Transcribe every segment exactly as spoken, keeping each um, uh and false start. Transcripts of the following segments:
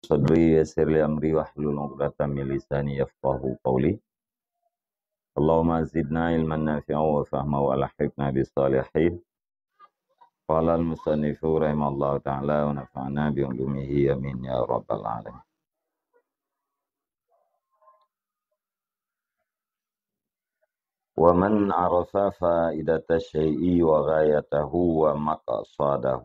صدري ويسر لي أمري واحلل عقدة من لساني يفقهوا قولي. اللهم زدنا علما نافعا وفهما وألحقنا بالصالحين. قال المصنف رحمه الله تعالى ونفعنا بعلومه آمين يا رب العالمين. ومن عرف فائدة الشيء وغايته ومقصده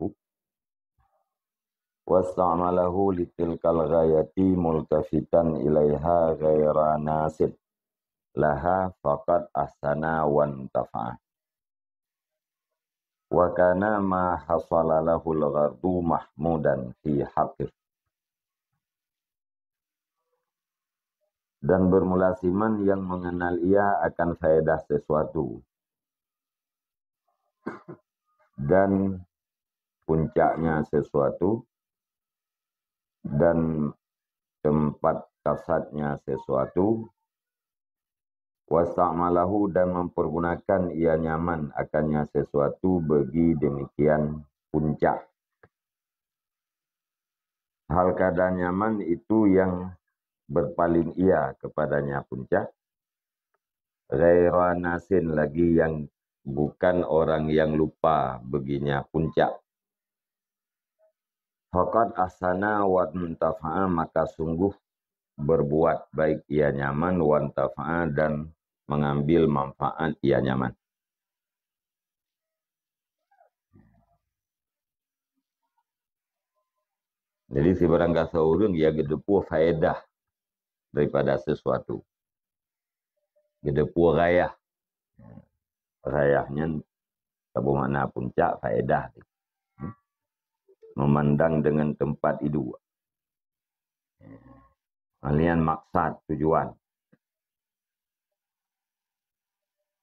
واستعمله لتلك الغاية ملتفتا إليها غير ناس لها فقد أحسن وانتفع. وكان ما حصل له الغرض محمودا في حقه. Dan bermula siman yang mengenal ia akan faedah sesuatu dan puncaknya sesuatu dan tempat kasadnya sesuatu, wasta'malahu, dan mempergunakan ia nyaman akannya sesuatu bagi demikian puncak. Hal keadaan nyaman itu yang berpaling ia kepadanya puncak, ghaira nasin, lagi yang bukan orang yang lupa baginya puncak. Faqad ahsana wa intafa'a, maka sungguh berbuat baik ia nyaman, wa intafa'a, dan mengambil manfaat ia nyaman. Jadi sibarang gasoe ureuëng ia geuteupeue faedah daripada sesuatu. Geuteupeue ghayah. Ghayah nyan saboh makna puncak, faedah. Memandang dengan tempat itu. Alian maksad, tujuan.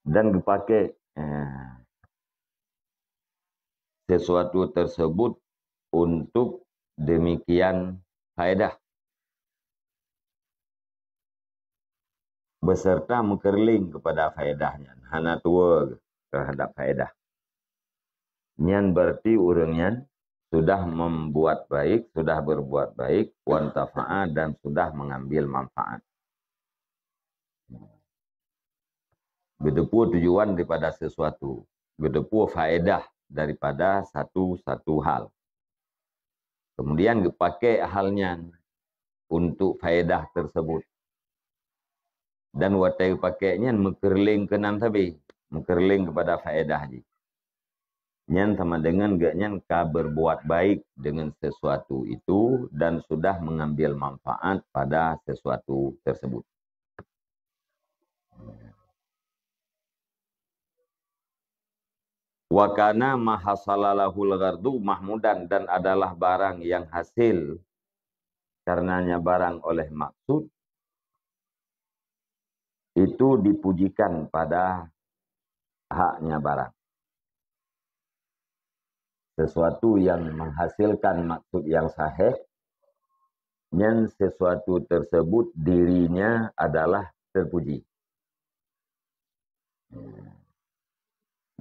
Dan geupakai, eh, sesuatu tersebut untuk demikian faedah, beserta meukeureuling kepada faedah nyan, hana tuwoe terhadap faedah. Nyan berarti ureuëng nyan sudah membuat baik, sudah berbuat baik, wa intafa'a, dan sudah mengambil manfaat. Geuteupeue tujuan daripada sesuatu, geuteupeue faedah daripada satu-satu hal. Kemudian geupakai hal nyan untuk faedah tersebut. Dan watée geupakai nyan meukeureuling keunan sabe, meukeureuling kepada faedah jih. Nyan sama dengan geuhnyan ka berbuat baik dengan sesuatu itu dan sudah mengambil manfaat pada sesuatu tersebut. Wa kana ma hasala lahul ghardu mahmudan, dan adalah barang yang hasil karenanya barang oleh maksud itu dipujikan pada haknya barang. Sesuatu yang menghasilkan maksud yang sahih, nyan sesuatu tersebut dirinya adalah terpuji.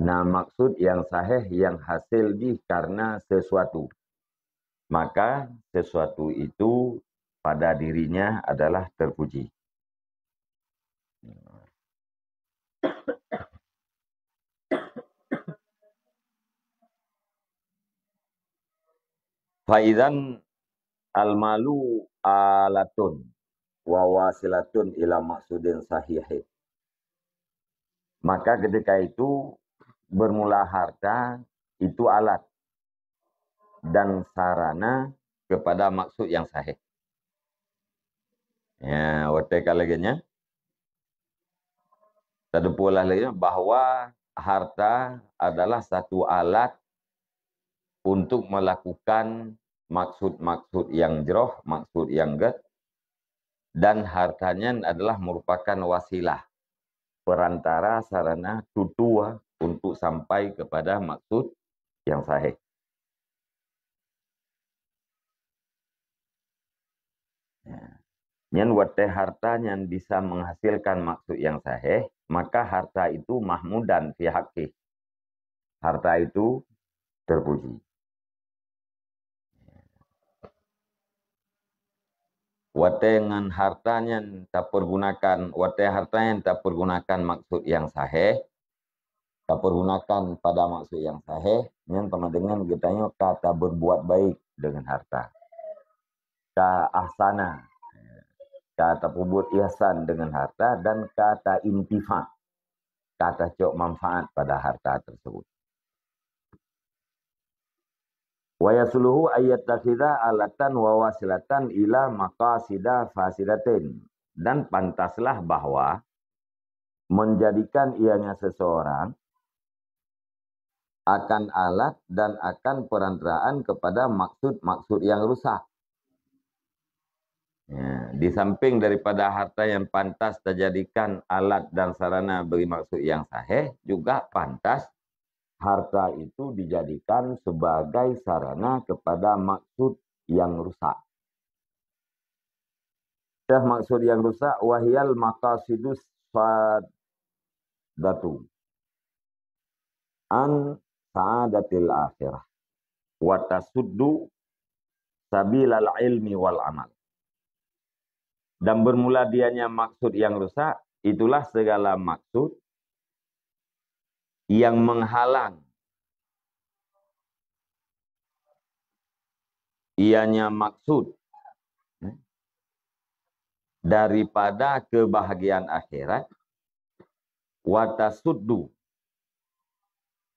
Nah, maksud yang sahih yang hasil jih karena sesuatu, maka sesuatu itu pada dirinya adalah terpuji. Faizan al-malu alatun wa wasilatun ila maksudin sahihin. Maka ketika itu bermula harta itu alat dan sarana kepada maksud yang sahih. Ya, watée ka lagée nyan, teupeue lah lagée nyan bahwa harta adalah satu alat untuk melakukan maksud-maksud yang jroh, maksud yang gét, dan harta nyan adalah merupakan wasilah, perantara, sarana, tutoe untuk sampai kepada maksud yang sahih. Ya. Nyan watée harta nyan bisa menghasilkan maksud yang sahih, maka harta itu mahmudan fi haqqih. Harta itu terpuji. Watée ngon harta nyan tapeurgunakan, watée harta nyan tapeurgunakan maksud nyang sahih, tapeurgunakan pada maksud nyang sahih, nyan sama dengan geutanyoe ka taberbuat baik dengan harta. Ka ahsana, ka tapeubuet ihsan dengan harta dan ka taintifa, ka tacok manfaat pada harta tersebut. Wa yasluhu ayyattakhidha alatan wa wasilatan ila maqasida fasidatain. Dan pantaslah bahwa menjadikan ianya seseorang akan alat dan akan perantaraan kepada maksud-maksud yang rusak. Ya, di samping daripada harta yang pantas tajadikan alat dan sarana bagi maksud yang sahih, juga pantas harta itu dijadikan sebagai sarana kepada maksud yang rusak. Dah maksud yang rusak, wahiyal maqasidus sadatu an sa'adatil akhirah wa tasuddu sabilal ilmi wal amal. Dan bermula dianya maksud yang rusak, itulah segala maksud yang menghalang ianya maksud daripada kebahagiaan akhirat, wa tasuddu,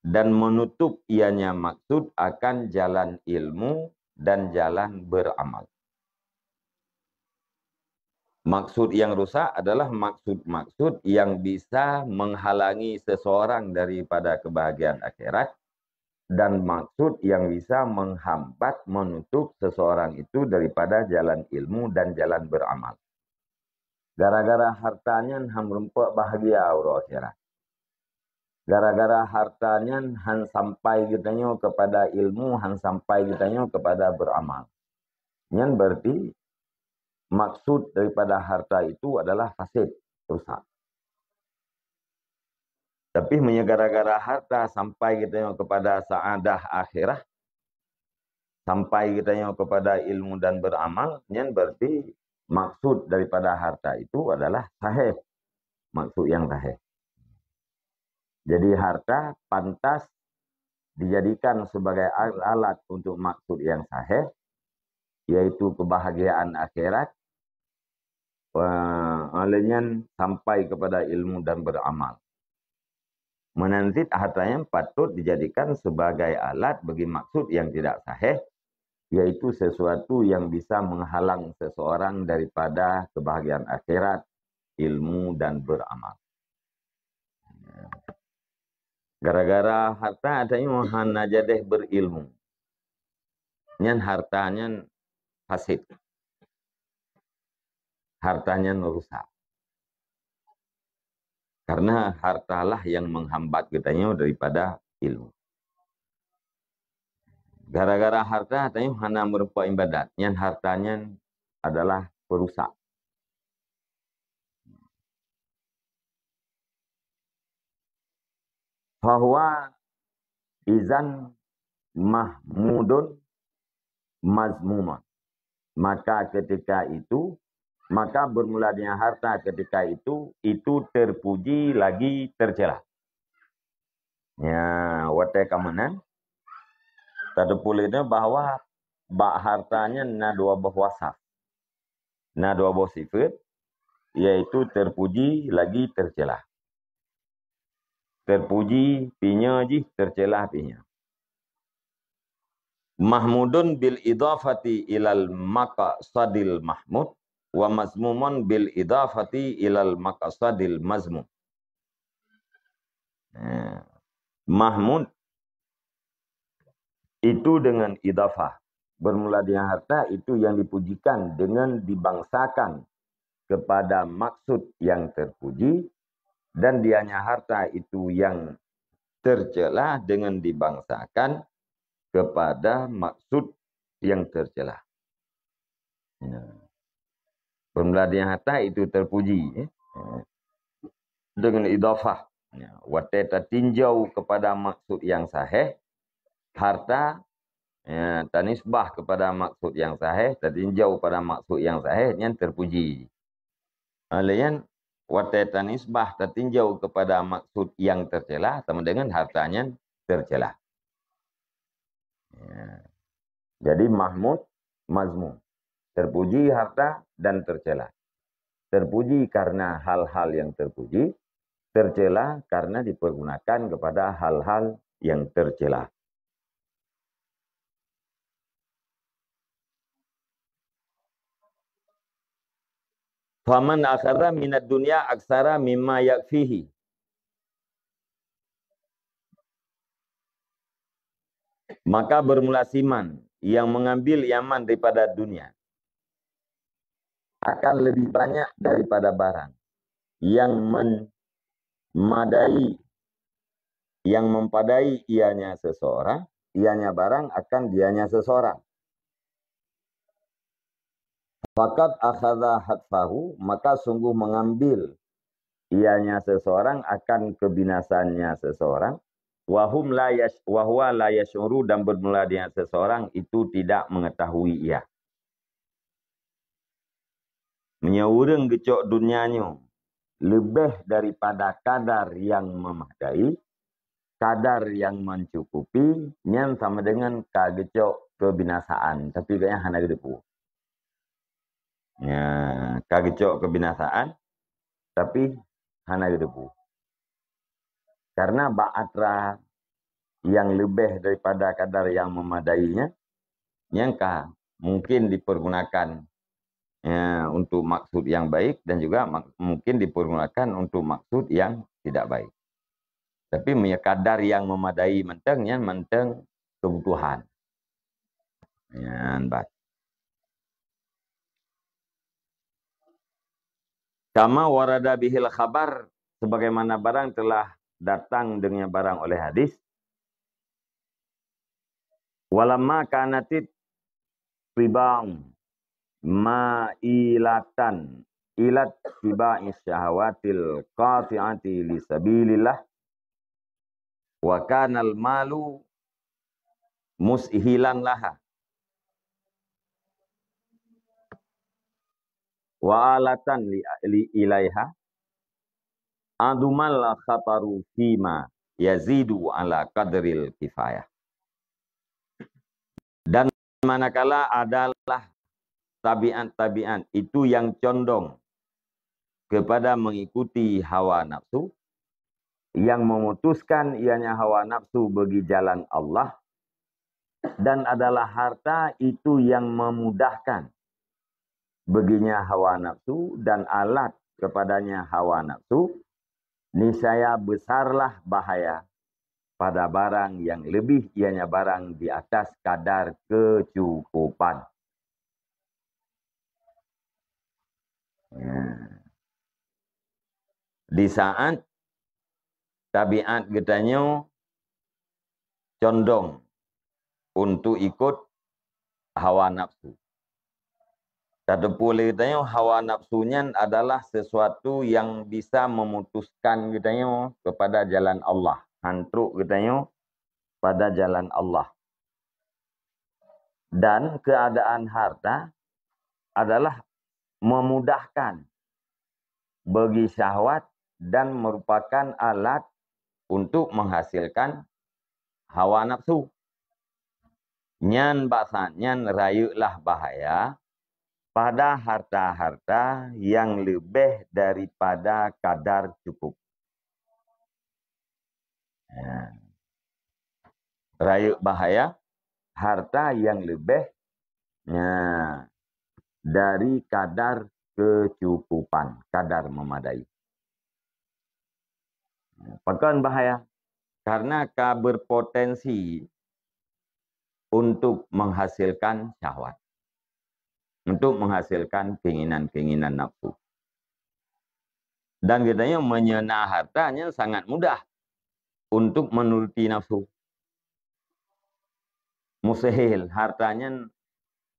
dan menutup ianya maksud akan jalan ilmu dan jalan beramal. Maksud yang rusak adalah maksud-maksud yang bisa menghalangi seseorang daripada kebahagiaan akhirat dan maksud yang bisa menghambat, menutup seseorang itu daripada jalan ilmu dan jalan beramal. Gara-gara harta nyan han meurumpok bahagia uroe akhirat. Gara-gara harta nyan han sampai geutanyoe kepada ilmu, han sampai geutanyoe kepada beramal. Nyan berarti maksud daripada harta itu adalah fasid, rusak. Tapi meunyoe gara-gara harta sampai geutanyoe kepada saadah akhirah, sampai geutanyoe kepada ilmu dan beramal, nyan berarti maksud daripada harta itu adalah sahih. Maksud yang sahih. Jadi harta pantas dijadikan sebagai al-, alat untuk maksud yang sahih, yaitu kebahagiaan akhirat, eh, oleh nyan sampai kepada ilmu dan beramal. Meunan cit harta nyan patut dijadikan sebagai alat bagi maksud yang tidak sahih, yaitu sesuatu yang bisa menghalang seseorang daripada kebahagiaan akhirat, ilmu dan beramal. Gara-gara harta tanyoe hana jadeh berilmu. Nyan harta nyan fasid. Harta nyan rusak. Karena hartalah yang menghambat geutanyoe daripada ilmu. Gara-gara harta tanyoe hana meurumpok ibadat. Nyan harta nyan adalah perusak. Fahuwa izan mahmudun mazmuman. Maka ketika itu, maka bermula dengan harta ketika itu, itu terpuji lagi tercela. Ya, watée ka meunan, tateupeue lé nyoe bahwa bak harta nyan na dua boh wasaf. Na dua boh sifat, yaitu terpuji lagi tercela. Terpuji pinyo jih, tercela pinyo. Mahmudun bil idhafati ilal maqsadil mahmud, wa mazmumun bil idhafati ilal maqsadil mazmum. Eh, mahmud itu dengan idhafah. Bermula dengan harta itu yang dipujikan dengan dibangsakan kepada maksud yang terpuji, dan dianya harta itu yang tercela dengan dibangsakan kepada maksud yang tercela. Ya. Bermula dengan harta itu terpuji, eh. Dengan idhafah. Ya. Watée tatinjau kepada maksud yang sahih, harta Ya, tanisbah kepada maksud yang sahih, tatinjau pada maksud yang sahih, nyan terpuji. Ha, lé nyan, watée tanisbah, tatinjau kepada maksud yang tercela, sama dengan harta nyan tercela. Ya. Jadi mahmud, mazmum. Terpuji harta dan tercela. Terpuji karena hal-hal yang terpuji, tercela karena dipergunakan kepada hal-hal yang tercela. Faman akhadha minad dunya aksara mimma yakfihi. Maka bermula siman yang mengambil yaman daripada dunia akan lebih banyak daripada barang yang memadai, yang mempadai ianya seseorang, ianya barang akan dianya seseorang. Faqad akhadha hatfahu, maka sungguh mengambil ianya seseorang akan kebinasaannya seseorang, wa hum la yash-, wa huwa la yash'uru, dan bermula dengan seseorang itu tidak mengetahui ia. Meunyoe ureuëng geucok dunia nyoe leubeh daripada kadar yang memadai, kadar yang mencukupi, nyan sama dengan ka geucok kebinasaan, tapi gobnyan hana geuteupeue. Ya, ka geucok kebinasaan, tapi hana geuteupeue. Karena bak atra yang leubeh daripada kadar yang memadainya, nyang ka mungkin dipergunakan, ya, untuk maksud yang baik dan juga mak-, mungkin dipergunakan untuk maksud yang tidak baik. Tapi meunyoe kadar yang memadai mantong, nyan mantong kebutuhan. Nyan bat. Kama warada bihil khabar, sebagaimana barang telah datang dengan barang oleh hadis. Walamma kanatit tiba'u mailatan ilat tiba'i syahawatil qati'ati li sabilillah, wa kanal malu mushilan laha, wa alatan li, li ilaiha, adumal khataru fima yazidu ala qadril kifayah. Dan manakala adalah tabiat-tabiat itu yang condong kepada mengikuti hawa nafsu, yang memutuskan ianya hawa nafsu bagi jalan Allah, dan adalah harta itu yang memudahkan baginya hawa nafsu dan alat kepadanya hawa nafsu, niscaya besarlah bahaya pada barang yang lebih ianya barang di atas kadar kecukupan. Ya. Di saat tabiat geutanyoe condong untuk ikut hawa nafsu. Tateupeue lé geutanyoe, hawa nafsu nyan adalah sesuatu yang bisa memutuskan geutanyoe kepada jalan Allah, han trok geutanyoe pada jalan Allah. Dan keadaan harta adalah memudahkan bagi syahwat dan merupakan alat untuk menghasilkan hawa nafsu. Nyan bak saat nyan rayeuklah bahaya pada harta-harta yang leubeh daripada kadar cukup. Ya. Rayeuk bahaya harta yang leubeh, ya, dari kadar kecukupan, kadar memadai. Pakon bahaya? Karena ka berpotensi untuk menghasilkan syahwat, untuk menghasilkan keinginan-keinginan nafsu. Dan geutanyoe meunyoe na harta nyan sangat mudah untuk menuruti nafsu. Mustahil, harta nyan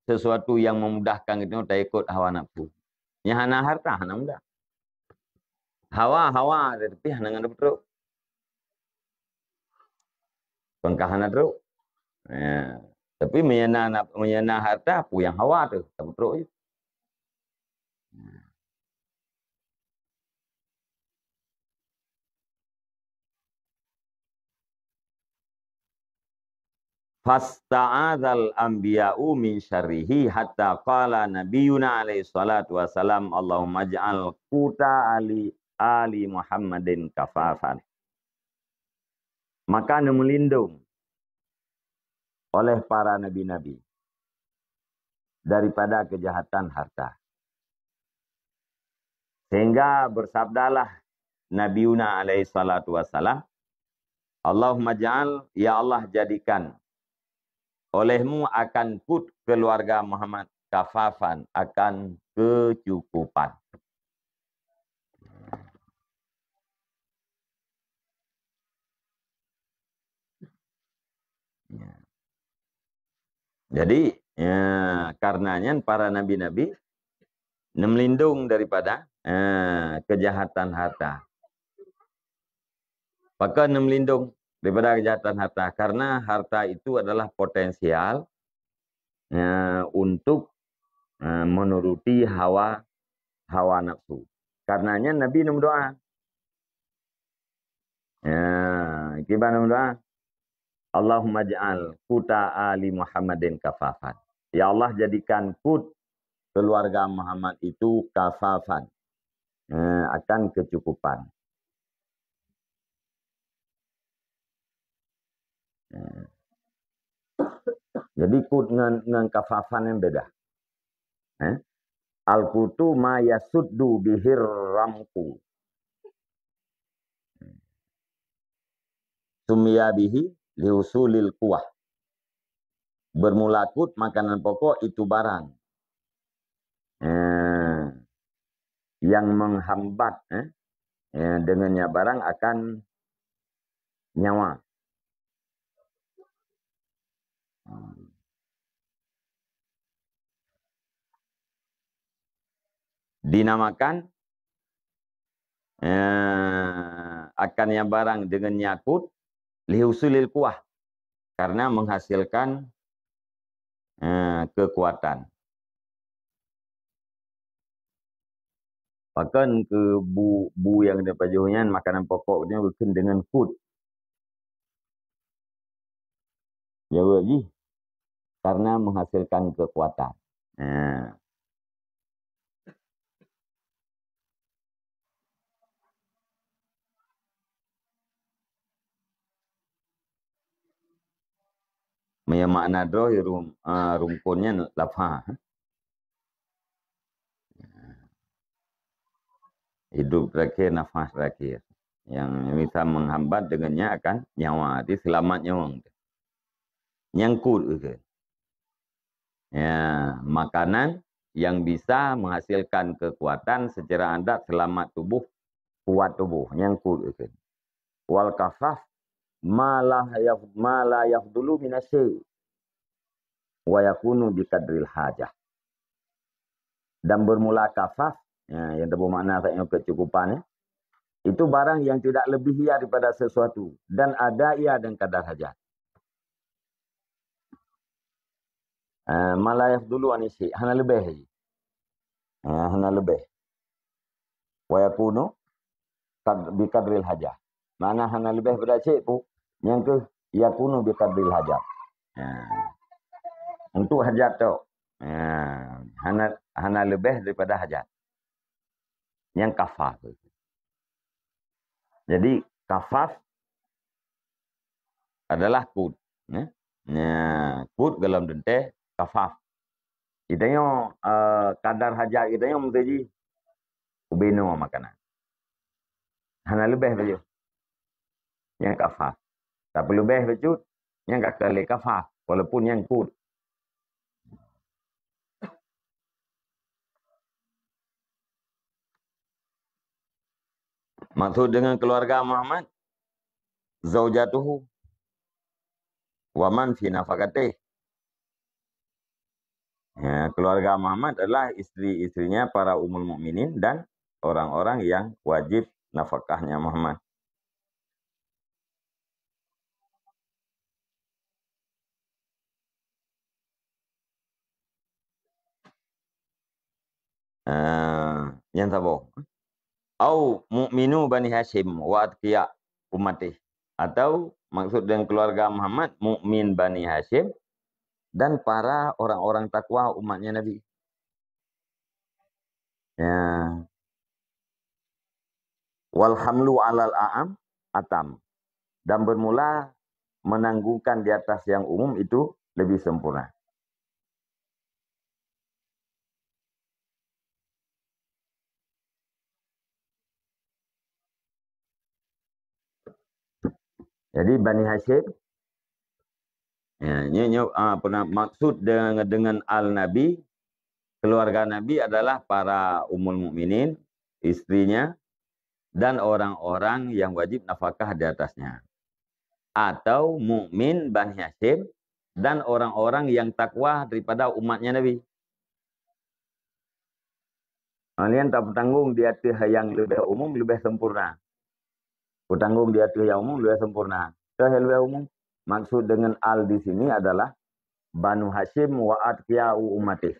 sesuatu yang memudahkan geutanyoe taikot hawa nafsu. Nyang hana harta hana mudah. Hawa, hawa, tetapi hana ngon trok. Pangka hana trok. Ya. Tapi meunyo na, meunyo na harta, peue nyang hawa teuh, tapeutrok ju. Fasta'adzal anbiya'u min syarrihi hatta qala nabiyuna alaihi salatu wassalam, "Allahumma ij'al quta ali, ali Muhammadin kafafan." Maka neumeulindong oleh para nabi-nabi daripada keujahatan harta. Sehingga bersabdalah Nabiuna alaihi salatu wassalam, "Allahumma ja'al, ya Allah, jadikan olehmu akan kut keluarga Muhammad kafafan, akan kecukupan." Ya. Jadi, ya, karena nyan para nabi-nabi neumeulindong daripada, eh, kejahatan harta. Pakon neumeulindong daripada kejahatan harta? Karena harta itu adalah potensial, eh, untuk, eh, menuruti hawa, hawa nafsu. Karena nyan Nabi neumeudoa. Ya, kiban meudoa, "Allahumma ij'al quta ali Muhammadin kafafan." Ya Allah, jadikan kut keluarga Muhammad itu kafafan, eh, akan kecukupan. Eh. Jadi kut ngon, ngon kafafan nyan beda. Eh? Al-qutu ma yasuddu bihir ramqu. Summiya bihi lihusulil quwah. Bermula kut makanan pokok itu barang, eh, yang menghambat, eh, eh, dengannya barang akan nyawa. Dinamakan, eh, akan nyang barang dengan nyakut, lihusulil kuah, karena menghasilkan, eh, kekuatan. Pakon keu bu, bu nyang geupajoh nyan makanan pokok nyan geukheun deungon kut? Jaweueb jih, karena menghasilkan kekuatan. Nah. Meunyoe makna droe rum-, ah, rukon nyan lafaz. Hidup terakhir, nafas terakhir. Yang bisa menghambat dengannya akan nyawa, arti selamat nyawa. Nyang kut itu. Ya, makanan yang bisa menghasilkan kekuatan secara adat selamat tubuh, kuat tubuh. Nyang kut itu. Wal kafaf ma la yaf-, ma la yafdulu minasy wa yakunu biqadril hajah. Dan bermula kafaf, ya, yang teupeue makna saat nyoe kecukupan, ya. Itu barang yang tidak lebih ia daripada sesuatu dan ada ia dengan kadar hajat. Ah, ma la yafdulu anisi, hana leubeh lagi. Ah, hana leubeh. Wa yakunu kad-, biqadril hajah. Makna hana leubeh pada cek pu, nyang keuh yakunu biqadril hajah. Ha. Untuk hajat tu. Ha. Hana, hana leubeh daripada hajat. Nyang kafaf. Jadi, kafaf adalah kut. Ya. Nah, kut dalam teuntée kafaf. Geutanyoe, eh, kadar hajat geutanyoe meuteujih ubenoe makanan. Hana leubeh bacut. Nyang kafaf. Tapi leubeh bacut, nyang ka kali kafaf, walaupun nyang kut. Maksud dengan keluarga Muhammad, zaujatuhu wa man fi nafaqatih. Ya, keluarga Muhammad adalah isteri-isterinya para ummul mukminin dan orang-orang yang wajib nafkahnya Muhammad. Ah, nyang saboh. Au mu'minu Bani Hasyim wa atqiya ummatih. Atau maksud dengan keluarga Muhammad, mukmin Bani Hasyim dan para orang-orang takwa umatnya Nabi. Ya. Wal hamlu alal a'am atam. Dan bermula menanggungkan di atas yang umum itu lebih sempurna. Jadi Bani Hasyim, ya, nyo, nyo, ah, pernah maksud dengan, dengan al Nabi, keluarga Nabi adalah para ummul mukminin, istrinya, dan orang-orang yang wajib nafkah di atasnya. Atau mukmin Bani Hasyim dan orang-orang yang takwa daripada umatnya Nabi. Hal yang tak bertanggung di atas yang lebih umum, lebih sempurna. Bertanggung di atas yang umum, lebih sempurna. Itu yang lebih umum. Maksud dengan al di sini adalah Banu Hasyim wa atqiya'u ummatih.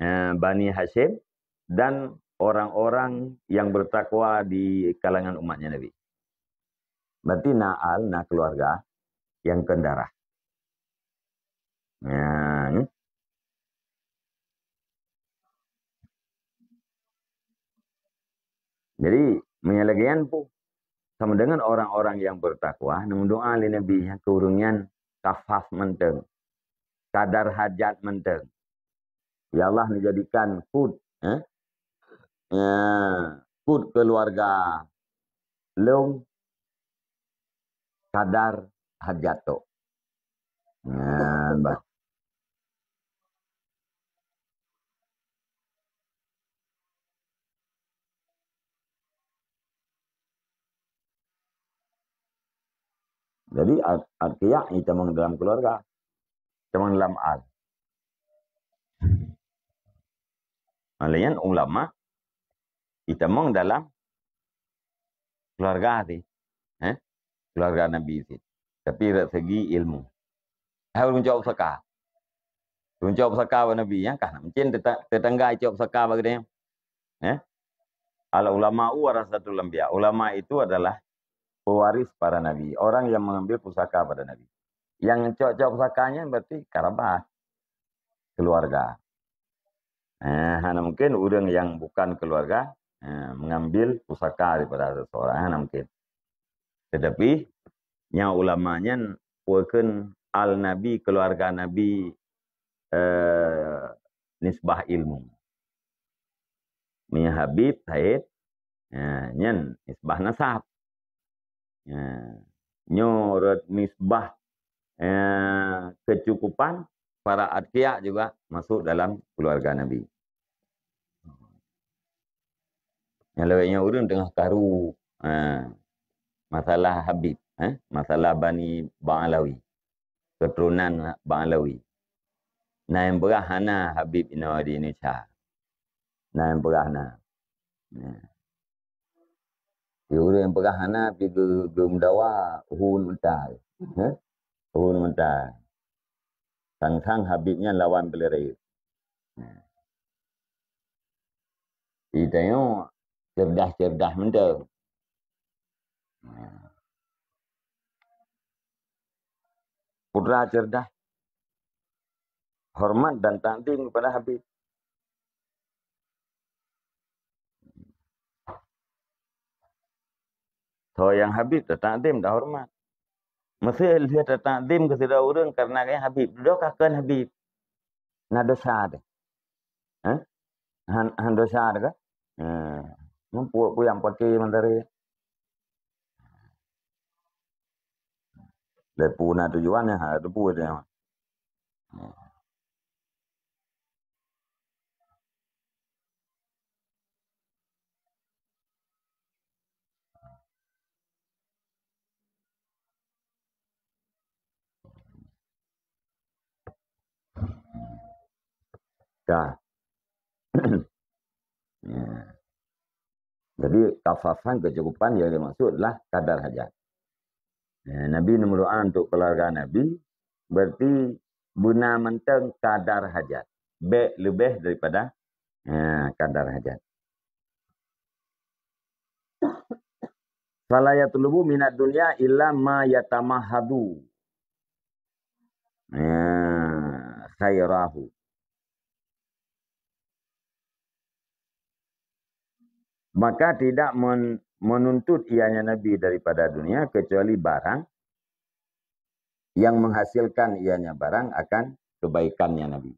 Eh, Bani Hasyim dan orang-orang yang bertakwa di kalangan umatnya Nabi. Berarti na al, na keluarga yang keu darah. Nah, ni. Jadi, meunyo lagèe nyan pun, sama dengan orang-orang yang bertakwa, neumeudoa lé Nabi nyan keu ureueng nyan kafaf mantong, kadar hajat mantong. Ya Allah, neujadikan kut, eh? Ya, kut keuluwarga lôn kadar hajat tok. Nyan bah. Jadi, at-, atqiya itamong dalam keuluwarga, itamong dalam al. Laén ulama itamong dalam keuluwarga sih. Eh? Keuluwarga Nabi sih. Tapi dari segi ilmu. Hai ureueng cok pusaka. Ureueng cok pusaka bak Nabi, nyan kah mungkin teta-, tetangga cok pusaka bak geude nyan. Eh? Al ulama'u warasatul anbiya. Ulama itu adalah pewaris para nabi, orang yang mengambil pusaka pada nabi. Nyang cok-cok pusaka nyan berarti karabat, keuluwarga. Eh, hana mungkin ureueng nyang bukan keuluwarga, eh, mengambil pusaka daripada seseorang, hana mungkin. Tetapi, nyang ulama nyan peue kheun al Nabi, keuluwarga Nabi, eh, nisbah ilmu. Meunyo Habib, Said, eh, nyan nisbah nasab. Eh, nyoe rot nisbah, eh, keucukupan, para atqiya juga masuk dalam keuluwarga Nabi. Nyang lawét nyoe ureueng teungoh karu, eh, masalah Habib, eh, masalah Bani Ba'alawi, keuturonan Ba'alawi. Na nyang peugah hana Habib inoe di Indonesia. Na nyang peugah na. Nah. Di ureueng nyang peugah hana pi geu-, geumeudawa, uhun meutai. Heh? Uhun meutai. Sang-sang Habib nyan lawan beulereu. Nah. Di tanyoe cerdas-cerdas mantong. Nah. Putra cerdas. Hormat dan takzim kepada Habib. Soe nyang Habib, tatakzim, tahoreumat. Meusé lheueh tatakzim keu sidroe ureueng kareuna gobnyan Habib, dudoe ka kheun Habib. Na desya teuh. Hah? Han, han desya teuh kah? Hah. Nyan peue-peue nyang pake mantong. Lé peue na tujuan nyan, ha, teupeue teuh nyan. Ka. Ya. Jadi, kafafan keucukupan yang dimaksud adalah kadar hajat. Ya, Nabi neumeudoa untuk keluarga Nabi, berarti beuna mantong kadar hajat. Bèk leubeh daripada Ha, kadar hajat. "Fala yatlubu minad dunya illa ma yatamahhadu, ha, khairahu." Maka tidak men-, menuntut ianya Nabi daripada dunia kecuali barang yang menghasilkan ianya barang akan kebaikannya Nabi.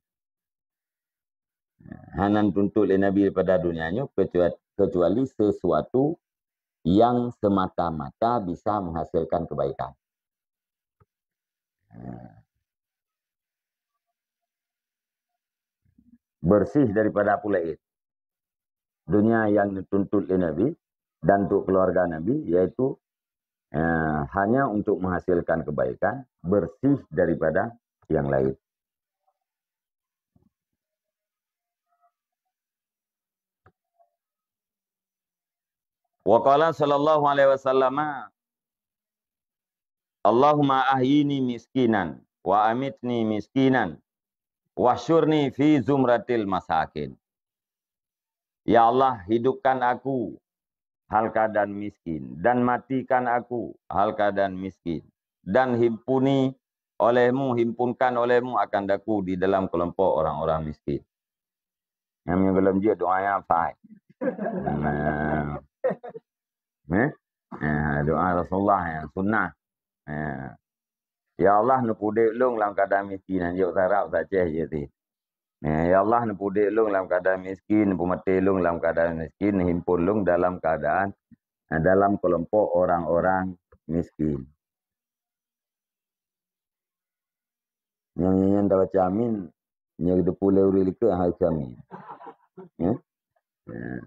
Hana tuntut lé Nabi daripada dunia nyoe kecua-, kecuali sesuatu yang semata-mata bisa menghasilkan kebaikan. Bersih daripada peue laén. Dunia yang dituntut lé Nabi dan untuk keluarga Nabi, yaitu, eh, hanya untuk menghasilkan kebaikan, bersih daripada yang lain. Wa qala sallallahu alaihi wasallama, "Allahumma ahyini miskinan, wa amitni miskinan, wahsyurni fi zumratil masakin." Ya Allah, hidupkan aku hal keadaan miskin, dan matikan aku hal keadaan miskin, dan himpuni olehmu, himpunkan olehmu akan daku di dalam kelompok orang-orang miskin. Nyang meunyoe gohlom jeuet doa nyang hafai. Nah. Eh? Eh, doa Rasulullah nyang sunnah. Eh. Ya Allah, neupeudeh lôn lam keadaan miskin, hanjeuet sarap saceh je ti. Eh, ya Allah, neupeudeh lôn lam keadaan miskin, neupeumaté lôn lam keadaan miskin, neuhimpon lôn dalam keadaan, eh, dalam kelompok orang-orang miskin. Nyang nyan tabaca amin, nyang geuteupeue lé ureueng likot hai kami. Ya? Ya.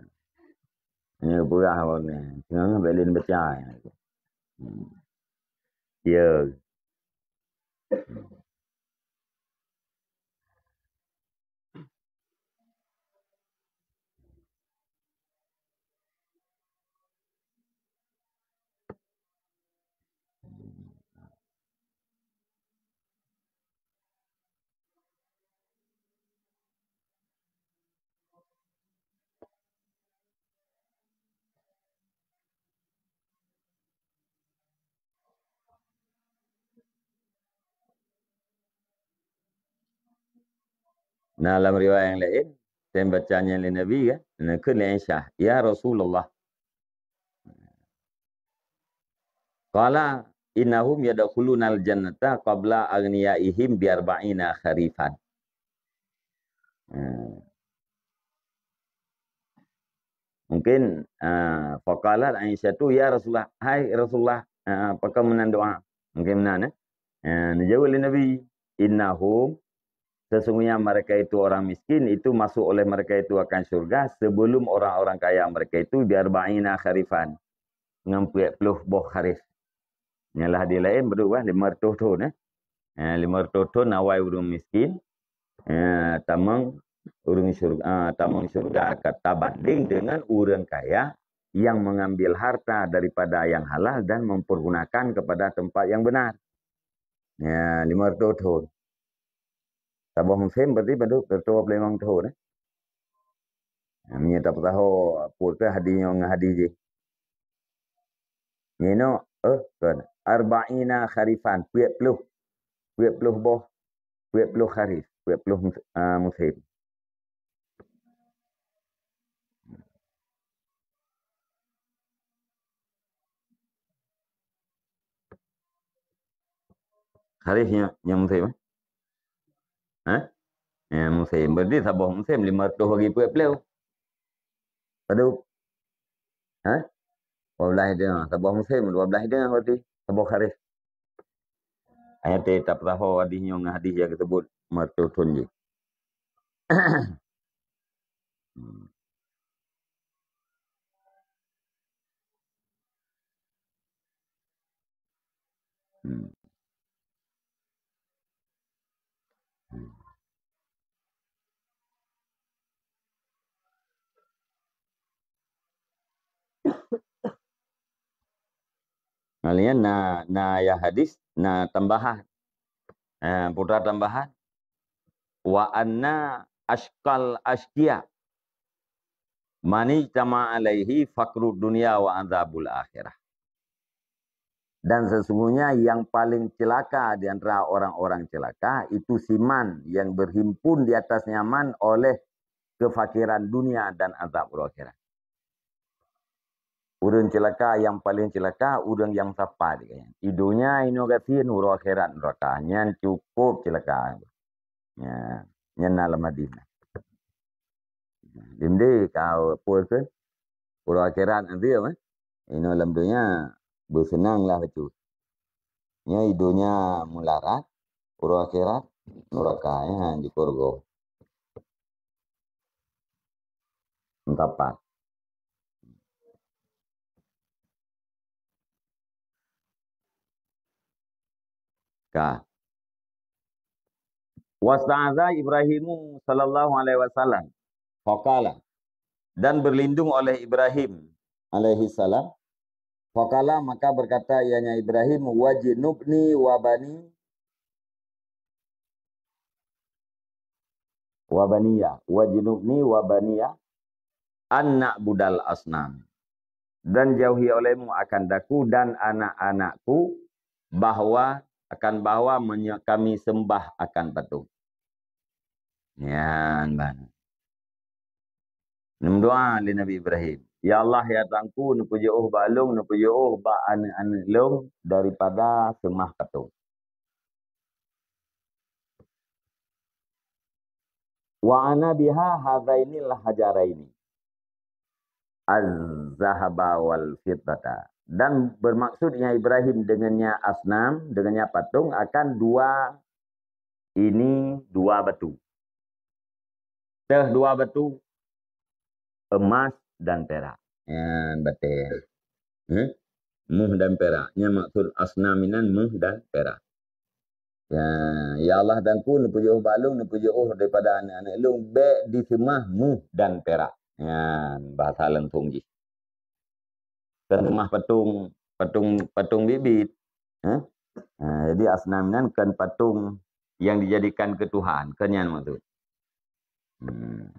Nyang peugah awak ni, seunang bèk lé baca. Hmm. Ya. Nah, lam riwayat nyang laén, seubaca nyan lé Nabi kan, neukheun lé Aisyah, "Ya Rasulullah." Qala, "Innahum yadkhulunal jannata qabla aghniyaihim bi arba'ina kharifan." Hmm. Mungkin, ah, faqalat Aisyah tu, "Ya Rasulullah, hai Rasulullah, ah, pakon meunan doa?" Mungkin meunan, eh? Ah, neujaweueb lé Nabi, "Innahum, sesungguhnya mereka itu orang miskin, itu masuk oleh mereka itu akan syurga sebelum orang-orang kaya mereka itu bi arba'ina kharifan, ngon peuet ploh boh kharif." Nyan lam hadis laén, beudôh bah, lima ratus thon, eh. Eh, lima ratus thon awai ureueng miskin, eh, tamong ureueng syurga, ah, tamong syurga ka tabanding dengan ureueng kaya yang mengambil harta daripada yang halal dan mempergunakan kepada tempat yang benar. Ya, lima ratus thon. Saboh musém berarti padub dua puluh lima thon, eh. Nah, meunyoe tapeusaho, peue keuh hadis nyoe ngon hadis jih. Nyoe, eh, kon. Arba'ina kharifan, peuet ploh. Peuet ploh boh, peuet ploh kharif, peuet ploh mus-, ah, musém. Kharif nyan, nyan musém, eh? Ha? Nyan musém. Berarti saboh musém lima ratus bagi peuet ploh. Padub? Ha? Dua belas deungo. Saboh musém, dua belas deungo berarti. Saboh kharif. Ayat teuh tapeusaho hadis nyoe ngon hadis nyang geuseubut lima ratus thon jih. Hmm. Hmm. Hmm. Nah, lian na, na ayat hadis, na tambahan. Eh, peue tambahan. "Wa anna asyqal asyqiya." "Manijtama alaihi fakrud dunya wa adzabul akhirah." Dan sesungguhnya yang paling celaka di antara orang-orang celaka itu si man yang berhimpun di atasnya man oleh kefakiran dunia dan azab uroe akhirat. Ureuëng celaka yang paling celaka ureuëng yang sapat. Di dunia inoe gasien, uroe akhirat neraka. Nyan cukup celaka. Ya, nyan na lam hadis. Dim deh kau puas ke? Uroe akhirat nanti apa? Inoe lam dunia bersenang lah bacut. Nya di dunia mularat, uroe akhirat neraka, ya, di syurga. Empat. Ka. Wasta'adza Ibrahimu sallallahu alaihi wasallam. Faqala. Dan berlindung oleh Ibrahim alaihi salam. Faqala, maka berkata ianya Ibrahim, "Wajnubni wa bani, wa baniya, wajnubni wa baniya an na'budal asnam." Dan jauhi olehmu akan daku dan anak-anakku bahwa, akan bahwa menye-, kami sembah akan patung. Nyan ban. Neumeudoa lé Nabi Ibrahim, "Ya Allah, ya Tuhanku, neupeujeuôh bak lôn, neupeujeuôh bak aneuëk-aneuëk lôn daripada seumah patung." "Wa ana biha hadzainil hajaraini, az-zahaba wal fiddata." Dan bermaksud nya Ibrahim dengannya asnam, dengannya patung akan dua ini, dua batu. Teuh dua batu, emas dan perak. Nyan batée. Heh? Méuh dan perak. Nyan maksud asnam inan méuh dan perak. Ya, ya Allah Tuhanku, neupeujeuôh bak lôn, neupeujeuôh daripada aneuëk-aneuëk lôn bék diseumah méuh dan perak. Nyan bahasa langsung jih. Kan seumah patung, patung, patung bit-bit. Heh? Ha, jadi asnam nyan kan patung yang dijadikan ke Tuhan, kan nyan maksud. Hmm.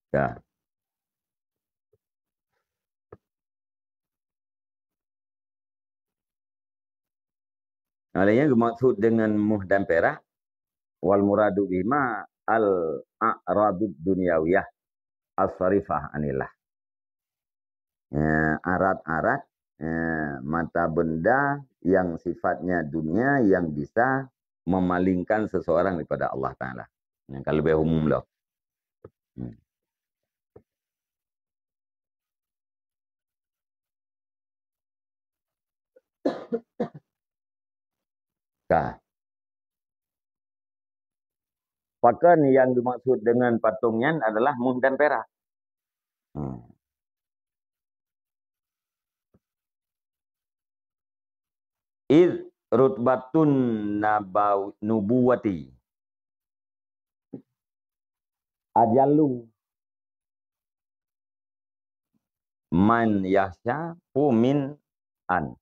Ya. Oleh nyan geumaksud dengan méuh dan perak, wal muradu bihima al-a'radud dunyawiyah as-sarifah anillah. Ya, arat-arat, ya, mata benda yang sifatnya dunia yang bisa memalingkan seseorang daripada Allah Taala. Yang ka leubeh umum lah. Hmm. Ka. Pakon nyang geumaksud deungon patong nyan adalah méuh dan pirak. Hmm. Id rutbatun nabaw-, nubuwati ajallu man yahsya pu min an.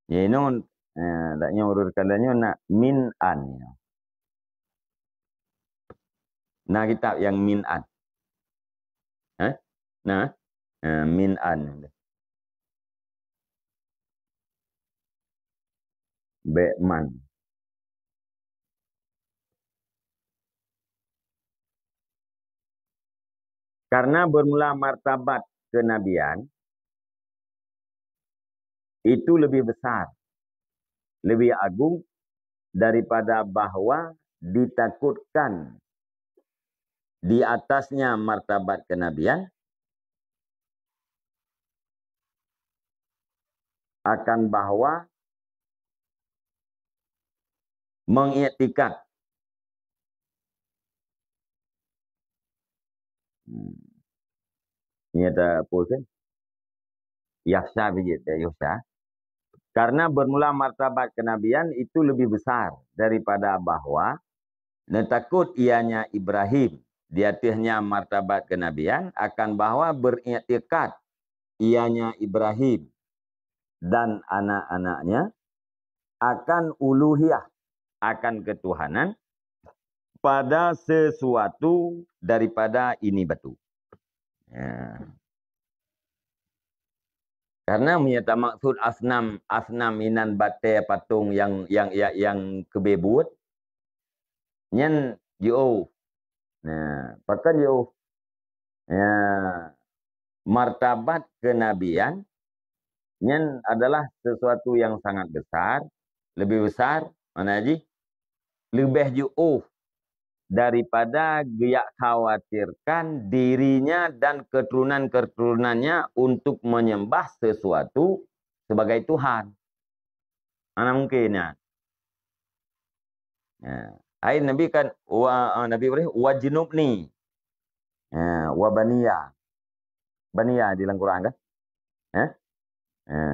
Nyoe, eh, dak nyoe ureueng kala nyoe na min an nyoe. Na kitab nyang min an. Eh? Na? Eh, min an. Bék man. Karena bermula martabat kenabian itu lebih besar, lebih agung daripada bahwa ditakutkan di atasnya martabat kenabian, akan bahwa mengiktikad. Hmm. Ini ada apa kan? Yahsya bijit, ya, Yahsya. Karena bermula martabat kenabian itu lebih besar daripada bahwa neutakot ianya Ibrahim di ateuhnya martabat kenabian akan bahwa beriktikad ianya Ibrahim dan anak-anaknya akan uluhiyah, akan ketuhanan pada sesuatu daripada ini batu. Ya. Karena meunyo tamaksud asnam, asnam inan batée patong nyang, nyang, nyang, nyang keubeuet, nyan jiôh. Nah, pakon jiôh? Ya, martabat kenabian nyan adalah sesuatu yang sangat besar, lebih besar, mana jih? Leubeh jiôh daripada geujak khawatirkan dirinya dan keturunan-keturunannya untuk menyembah sesuatu sebagai Tuhan. Hana mungkin nyan. Ya. Ai Nabi kan, wa, Nabi Ibrahim, "Wajnubni, ya, wa baniya." Baniya di dalam Quran kan? Ya? Ya.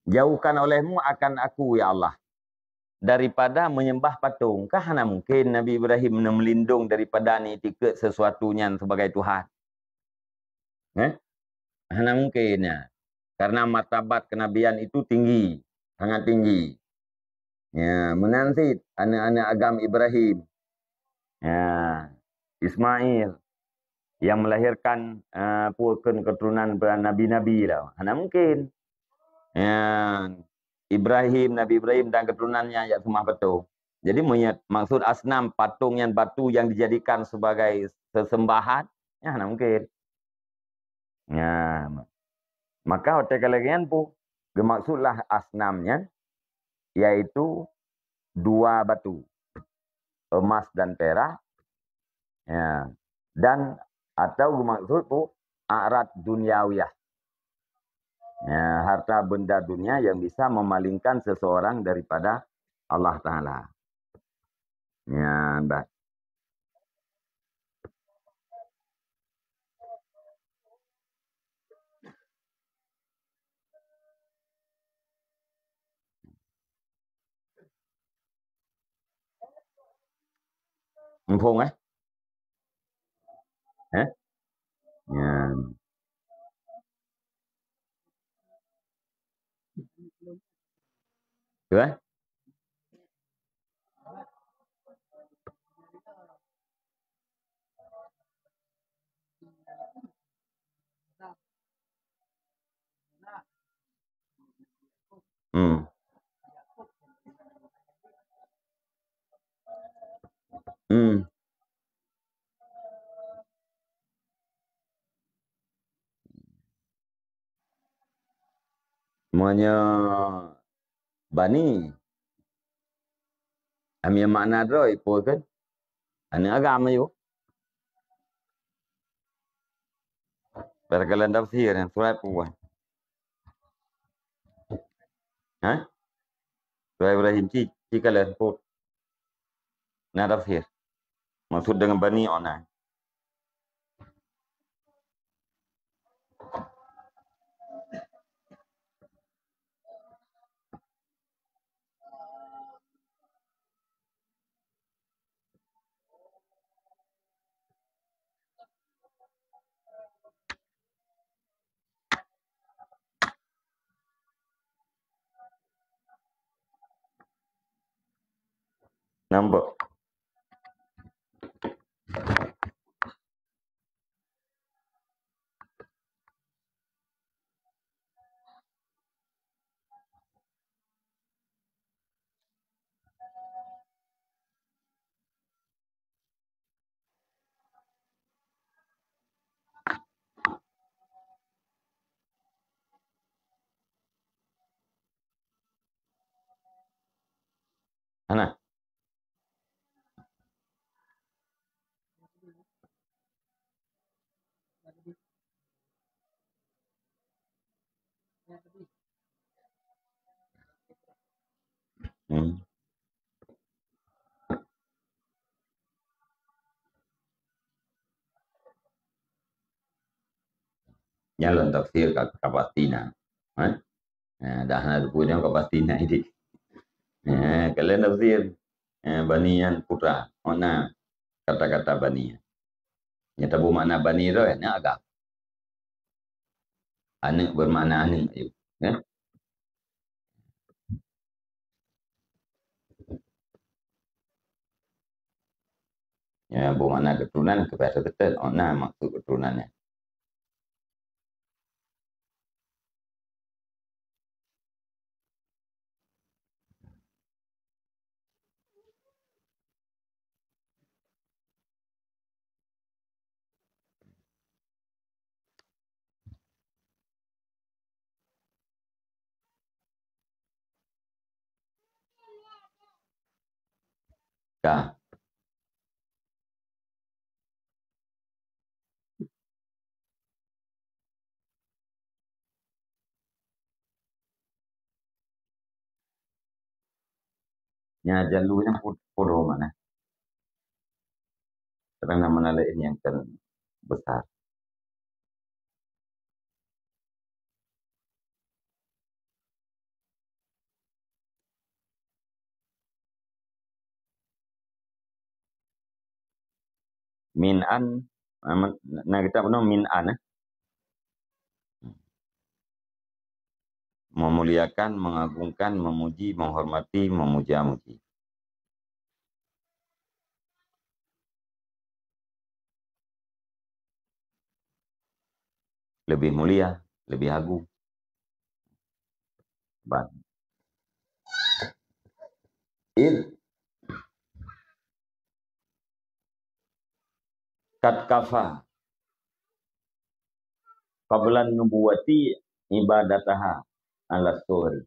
"Jauhkan olehmu akan aku, ya Allah, daripada menyembah patung." Kan hana mungkin Nabi Ibrahim meulindong daripada neuiktikad sesuatu nyan sebagai Tuhan. Eh? Hana mungkin, ya. Karena martabat kenabian itu tinggi, sangat tinggi. Ya, meunan cit aneuk-aneuk agam Ibrahim. Ya, Ismail yang melahirkan, eh, peue kheun keturunan nabi-nabi lah. Hana mungkin. Ya, Ibrahim, Nabi Ibrahim dan keturunannya jak seumah patung. Jadi, meunyo maksud asnam, patung nyan batu yang dijadikan sebagai sesembahan, nyan hana mungkin. Nyan. Maka watée ka lagée nyan pu, geumaksudlah asnam nyan, yaitu dua batu, emas dan perak, ya, dan atau geumaksud pu a'rad dunyawiyah. Ya, harta benda dunia yang bisa memalingkan seseorang daripada Allah Taala. Nyan bah. Muphom, eh? Eh? Nyan. Tu, eh? Hmm. Hmm. Meunyoe bani, amia makna droe, peue kheun? Aneuk agam ayue. Bak kalon tafsir nyan, surat peue? Ha? Surat Ibrahim ci, ci kalon peue? Na tafsir. Maksud dengan bani ona. Nampak. Hana. Nyan lôn tafsir ka, ka pasti na. Ha? Ha, dah na teupeu nyoe ka pasti na idéh. Ha, ka lôn tafsir. Ha, bani nyan putra. Oh, na kata-kata bani. Nyata bu makna bani tu, na agam. Aneuk bermakna aneuk, ya. Ya. Ya, bu makna keturunan, kebiasa betul. Oh, na maksud keturunan nyan. Ka. Nya jalu nyan pu-, pulo mana? Karena mana lain yang kan besar. Min an, na kita penuh min an, eh. Memuliakan, mengagungkan, memuji, menghormati, memuja-muji. Lebih mulia, lebih agung. Ban. Id kat kafa qablan nubuwati ibadataha ala suhri.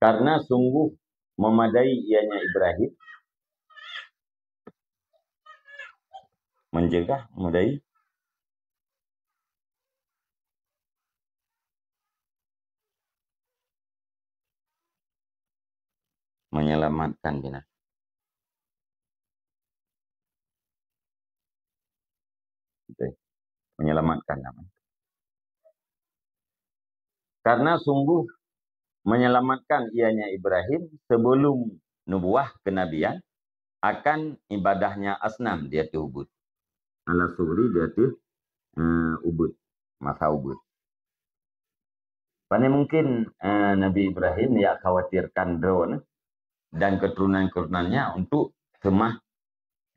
Karena sungguh memadai ianya Ibrahim, mencegah, memadai, menyelamatkan binasa. Oke. Menyelamatkan nama. Karena sungguh menyelamatkan ianya Ibrahim sebelum nubuah kenabian akan ibadahnya asnam di ateueh ubeuet. Ala suhri di ateueh, eh, ubeuet, masa ubeuet. Pane mungkin, eh, Nabi Ibrahim ya khawatirkan droe dan keturunan-keturunannya untuk seumah,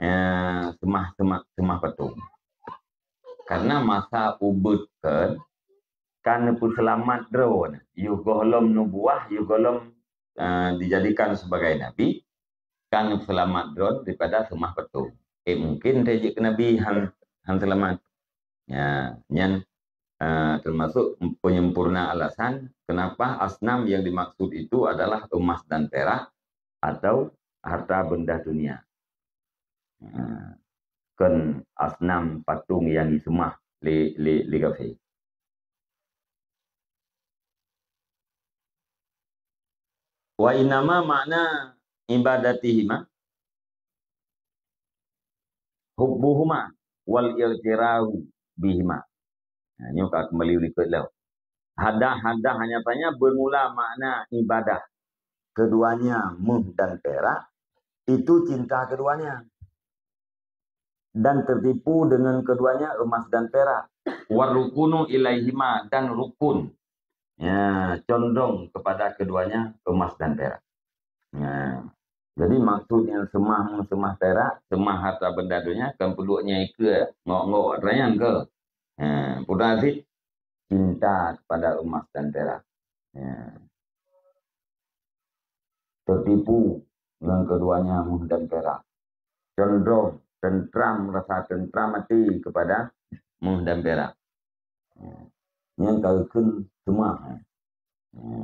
eh, seumah, seumah, seumah patung. Karena masa ubeuet kan, kan neupeuseulamat droe, yoh gohlom nubuah, yoh gohlom, eh, dijadikan sebagai nabi, kan neupeuseulamat droe daripada seumah patung. Eh, mungkin tajak keu nabi han, han seulamat. Ya, nyan, eh, termasuk penyempurna alasan kenapa asnam yang dimaksud itu adalah emas dan perak atau harta benda dunia. Eh, kon asnam patung yang diseumah lé, lé, lé kafé. Wa innama makna ibadatihima hubbuhuma wal iqtirahu bihima. Nah, nyoe ka kembali likot lom. Hadah, hadah hanya tanya bermula makna ibadah keduanya méuh dan perak, itu cinta keduanya. Dan tertipu dengan keduanya emas dan perak. Warukunu ilaihima, dan rukun. Ya, condong kepada keduanya emas dan perak. Ya. Jadi maksudnya seumah, seumah perak, seumah harta benda dunia, kan peuduek nyang ikeue ngok-ngok rayan ke? Ha, peue na cit? Cinta kepada emas dan perak. Ya. Tertipu dengan keduanya méuh dan perak. Condong, tentram, rasa tentram hati kepada méuh dan perak. Ya. Nyang ka geukheun seumah. Ya.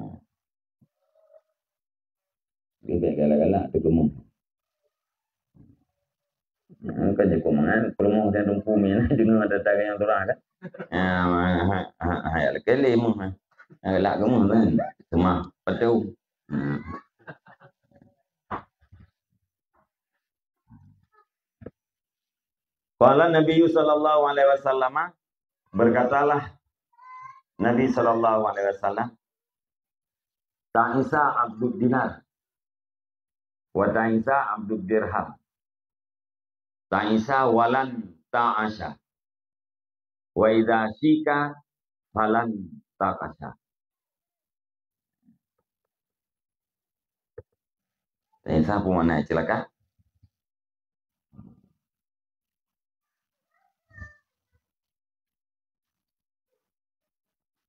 Dia tak galak-galak tu keumah. Ha, kan jeuet keu mangat, peurumoh dan teungku mie na deungoe ata-ata nyang surah kan. Ha, ha, ha, ha, ya, lakée lé méuh, ha. Ha, lak keu méuh kan. Seumah, patung. Hmm. Nabi sallallahu alaihi wasallam, berkatalah Nabi sallallahu alaihi wasallam, "Ta'isa abdud dinar, wa ta'isa abdud dirham, ta'isa walan ta'asha, wa idza syika falan takasha." Ta'isa peue makna ceulaka?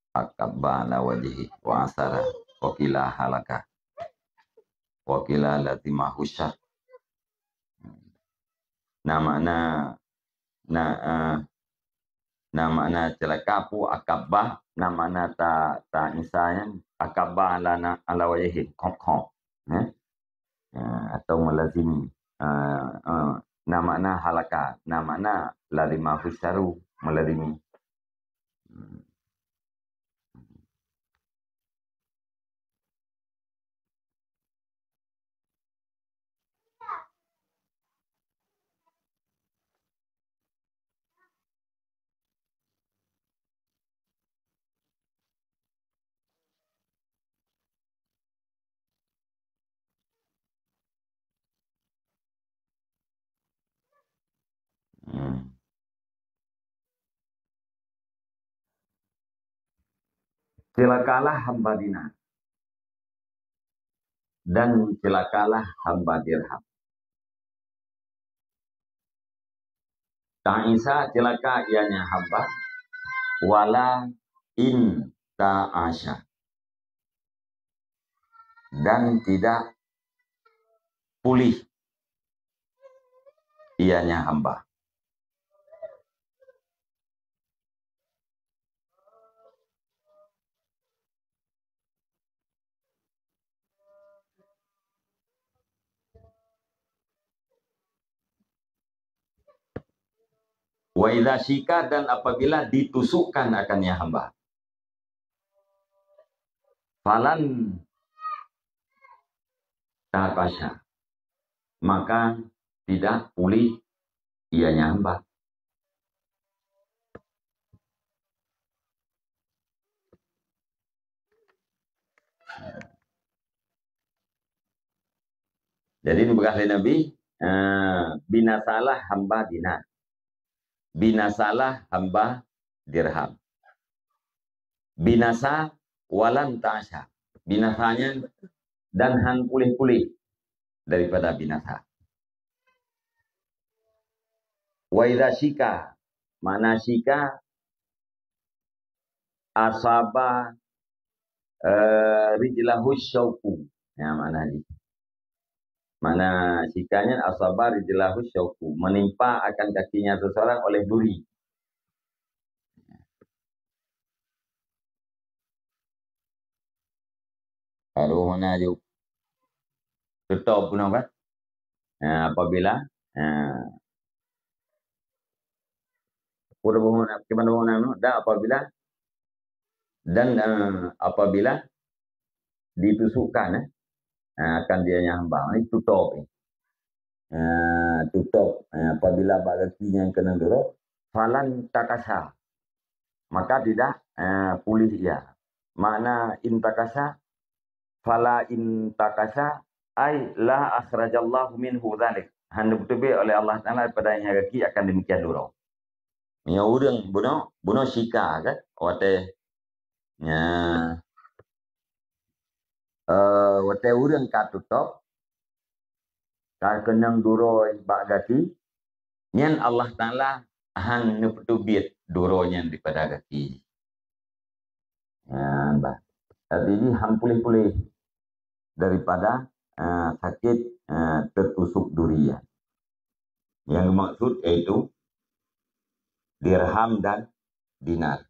Akabba ala wajhi wa asara wa qila halaka wa qila lazimahu syarr. Na makna, na, eh, na makna ceulaka peue akabba, na makna ta, ta'isa nyan akabba ala na, ala wajhi, khok, khok. Eh? Eh, atau melazimi. Eh, eh, na makna halaka, na makna lazimahu syarru, melazimi. Hmm. Celakalah hamba dinar, dan celakalah hamba dirham. Ta'isa, celaka ianya hamba, wala in ta'asha, dan tidak pulih ianya hamba. Wa idza syika, dan apabila ditusukkan akannya hamba. Falan takasha, maka tidak pulih ianya hamba. Jadi, neupeugah lé Nabi, eh, binasalah hamba dinar. Binasalah hamba dirham. Binasa walan ta'asha. Binasa nyan dan han puléh-puléh daripada binasa. Wa idza syika, makna syika, asaba, eh, rijlahu syauku. Ya, makna jih. Makna syika nyan asaba rijlahu syauku, menimpa akan kakinya seseorang oleh duri. Aduh, mana aju. Tutôp bunoe kan? Ha, apabila, ha. Apa dah bangun, apa dah bangun anu? Dan apabila, dan, eh, apabila ditusukkan, eh, eh, akan dia nyang hamba, ni tutôp ni. Eh, tutôp, eh, apabila bak gaki nyang keunong duroe, falan takasha, maka tidak, eh, puléh ia. Makna intakasha, fala intakasha, ai la akhrajallahu minhu dzalik. Hana beuteubiet oleh Allah Taala daripada nyang gaki akan demikian duroe. Meunyoe ureueng bunoe, bunoe syika kan, watèe, nya, eh, watèe ureueng ka tutôp, ka keunong duroe bak gaki, nyan Allah Taala han neupeuteubiet duroe nyan daripada gaki. Nyan bah. Tapi jih han puléh-puléh daripada, eh, sakét, eh, teutusuk duri nyan. Nyang geumaksud yaitu dirham dan dinar.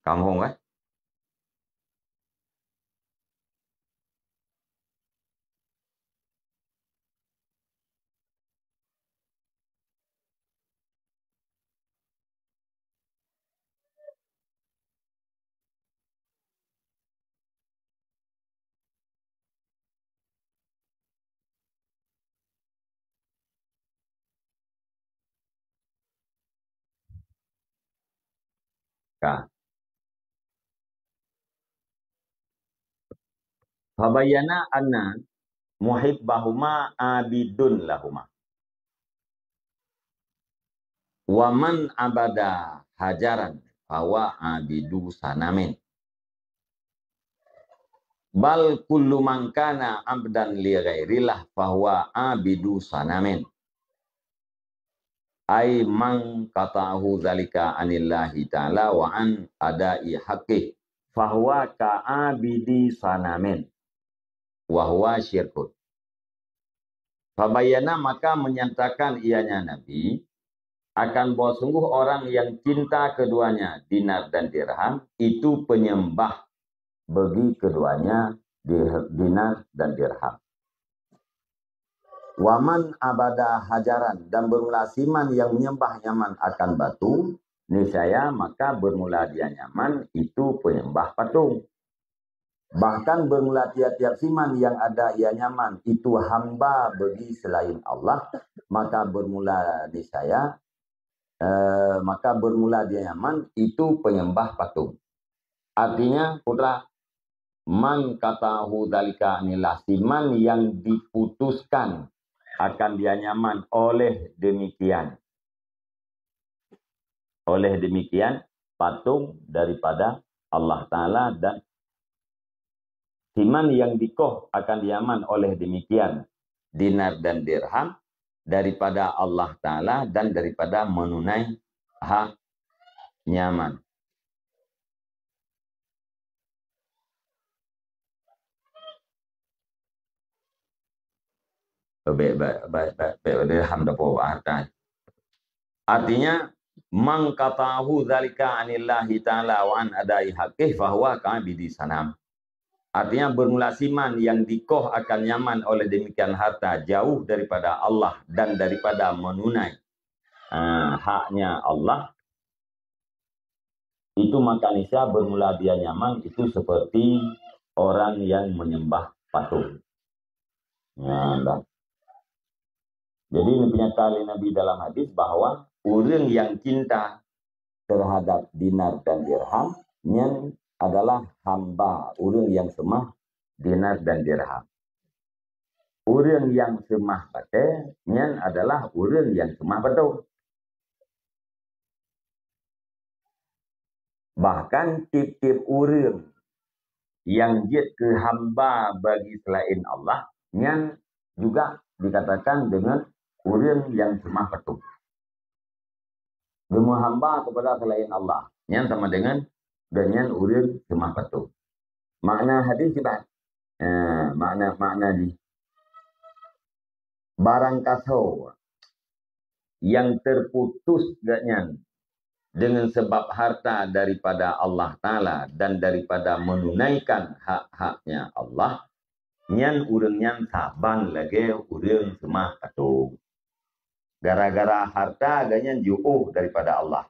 Ka muphom kan? Ka. Fabayyana anna muhibbahuma abidun lahuma. Wa man abada hajaran fahuwa abidu sanamin. Bal kullu man kana abdan li ghairillah fahuwa abidu sanamin. Ai man qata'ahu dzalika anillahi ta'ala wa an ada'i haqqih, fahuwa ka abidi sanamin, wa huwa syirkun. Fabayyana, maka menyatakan ianya Nabi, akan bahwa sungguh orang yang cinta keduanya, dinar dan dirham, itu penyembah bagi keduanya, di-, dinar dan dirham. Wa man abada hajaran, dan bermula siman yang menyembah nyaman akan batu, niscaya maka bermula dia nyaman itu penyembah patung. Bahkan bermula tiap-tiap siman yang ada ia nyaman itu hamba bagi selain Allah, maka bermula niscaya, eh, maka bermula dia nyaman itu penyembah patung. Artinya, putra, man qata'ahu dzalika anillah, siman yang diputuskan akan dia nyaman oleh demikian. Oleh demikian, patung daripada Allah Ta'ala dan siman yang dikoh akan dia nyaman oleh demikian, dinar dan dirham, daripada Allah Ta'ala dan daripada menunai hak nyaman. Bèk, bèk, bèk, bèk, bèk, dirham dapat harta. Artinya, man qata'ahu dzalika anillahi ta'ala wa an ada'i haqqih fahuwa ka'abidi sanam. Artinya, bermula siman yang dikoh akan nyaman oleh demikian harta jauh daripada Allah dan daripada menunai, ah, haknya Allah, itu maka niscaya bermula dia nyaman itu seperti orang yang menyembah patung. Ya, dah. Jadi, ini pernyataan oleh Nabi dalam hadis bahwa ureuëng yang cinta terhadap dinar dan dirham, nyan adalah hamba ureuëng yang seumah dinar dan dirham. Ureuëng yang seumah batée, nyan adalah ureuëng yang seumah patung. Bahkan tieb-tieb ureuëng nyang jeuet keu hamba bagi selain Allah, nyan juga dikatakan deungon ureuëng nyang seumah patung. Geumeuhamba kepada selain Allah, nyan sama deungon geuhnyan ureuëng seumah patung. Makna hadis kiban? Eh, makna, makna jih. Barang kasoe nyang teuputus geuhnyan deungon sabab harta daripada Allah Ta'ala dan daripada menunaikan hak-haknya Allah, nyan ureuëng nyan saban lagée ureuëng seumah patung. Gara-gara harta geuhnyan jiôh daripada Allah.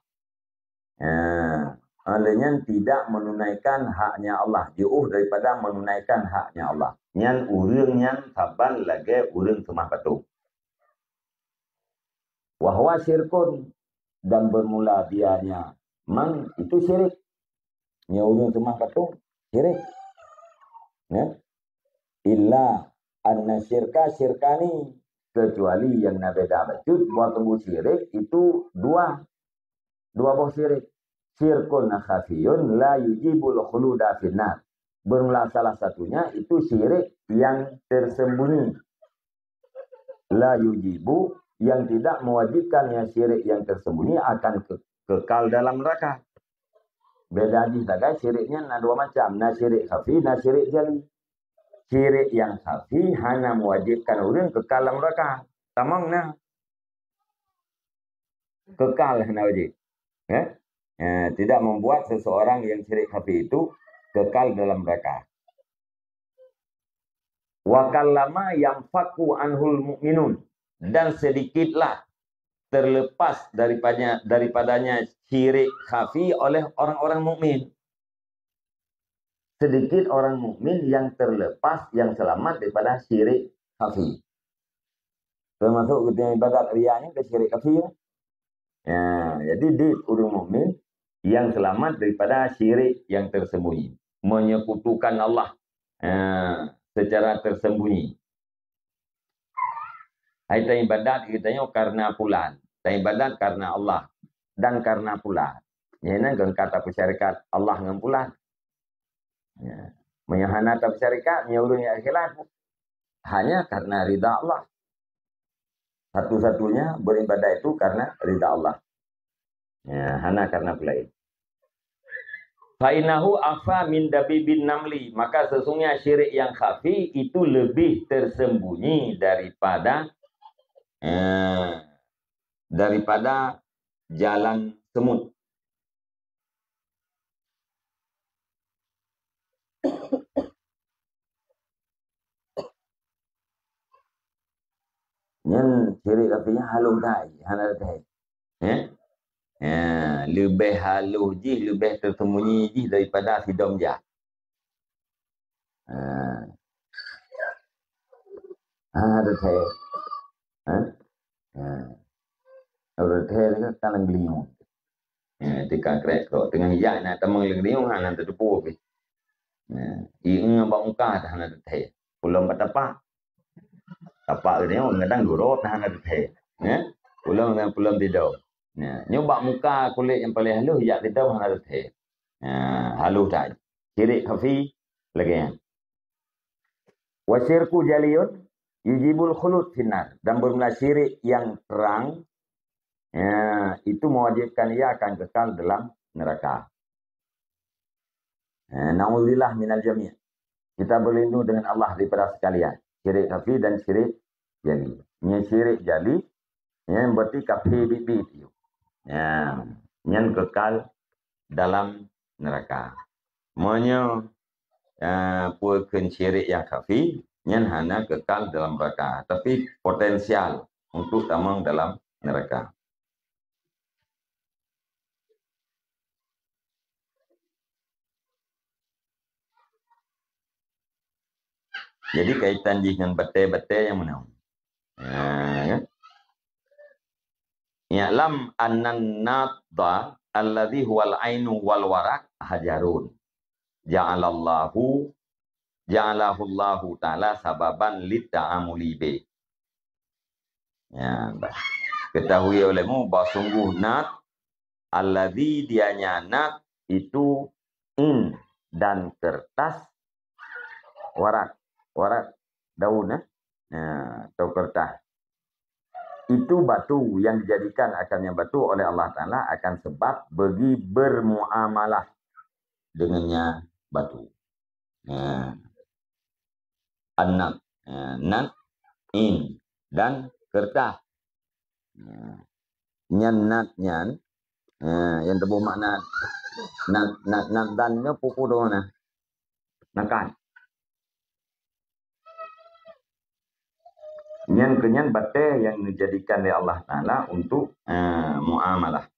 Ha, oleh nyan tidak menunaikan haknya Allah, jiôh daripada menunaikan haknya Allah. Nyan ureuëng nyan saban lagée ureuëng seumah patung. Wa huwa syirkun, dan bermula dianya man itu syirik. Nyan ureuëng seumah patung, syirik. Ya. Illa anna syirka syirkani, kecuali nyang na beda bacut, bahwa teunggu syirik itu dua. Dua boh syirik. Syirkun khafiyun la yujibul khuluda finnar. Bermula salah satunya itu syirik yang tersembunyi. La yujibu, yang tidak mewajibkan, yang syirik yang tersembunyi akan ke-, kekal dalam neraka. Beda jih sagai syirik nyan na dua macam, na syirik khafi, na syirik jali. Syirik yang khafi hana mewajibkan ureuëng kekal dalam neraka. Tamong na. Kekal hana wajib. Ya? Eh, tidak membuat seseorang yang syirik khafi itu kekal dalam neraka. Wa kallama yanfaku anhul mu'minun. Dan sedikitlah terlepas daripadanya, daripadanya syirik khafi oleh orang-orang mukmin. Sedikit orang mukmin yang terlepas, yang selamat daripada syirik khafi. Termasuk geutanyoe ibadat riya nyan ka syirik khafi, ya. Ya, jadi di ureuëng mukmin yang selamat daripada syirik yang tersembunyi, menyekutukan Allah, eh, secara tersembunyi. Hai taibadat geutanyoe karena pulan, taibadat karena Allah dan karena pulan. Nyan kon ka tapeusyarikat Allah ngon pulan. Ya. Meunyoe hana tapeusyarikat, meunyoe ureuëng jak khilaf, hanya karena ridha Allah. Satu-satunya beribadah itu karena ridha Allah. Ya, hana karena peulaén. Fa innahu akhfa min dabibin namli, maka sesungguhnya syirik yang khafi itu lebih tersembunyi daripada, eh, daripada jalan semut. Nyan syirik khafi nyan halôh that, hana teuthèe. Eh? Ya, leubeh halôh jih, leubeh tersembunyi jih daripada sidom jah. Ha. Ha, teuthèe. Ha? Ha. Teuthèe kan lam geulinyueng. Ha, teuka krek trok. Teungoh jak na tamong lam geulinyueng, hana teuteupeue pih. Ha. Ié bak muka hana teuthèe. Pulom bak tapak. Tapak geulinyueng kadang durot hana teuthèe. Ha? Pulom, pulom tido. Ha. Nyoe bak muka kulét nyang paléng halôh jak tido hana teuthèe. Ha, halôh that. Syirik khafi lagèe nyan. Wa syirku jaliyun yujibul khulud finnar. Dan bermula syirik yang terang, ya, itu mewajibkan ia akan kekal dalam neraka. Ya, naudzubillah minal jami'. Kita berlindung dengan Allah daripada sekalian. Syirik khafi dan syirik jali. Nyan syirik jali, nyan berarti kafé biet-biet. Ya, nyan kekal dalam neraka. Meunyoe, eh, peue kheun syirik nyang khafi, nyan hana kekal dalam neraka, tapi potensial untuk tamong dalam neraka. Jadi kaitan jih ngon batèe-batèe nyang meunan. Ha, kan? I'lam annan nadda alladzi huwal ainu wal waraq hajarun. Ja'alallahu, ja'alahullahu ta'ala sababan lit ta'amuli bih. Ya, bah. Ketahui olehmu bahwa sungguh nat, alladzi dianya nat itu in dan kertas, warak, warak daun, eh? Ya, atau kertas. Itu batu yang dijadikan akannya batu oleh Allah Ta'ala akan sebab bagi bermuamalah dengannya batu. Ya. An-nat. Ya, nat, in, dan kertas. Ya. Nyan nat nyan, ya, nyang teuboh makna nat, nat, nat dan nyoe peue-peue droe na. Nakan. Nyan keu nyan batèe nyang geujadikan lé Allah Ta'ala untuk, eh, muamalah.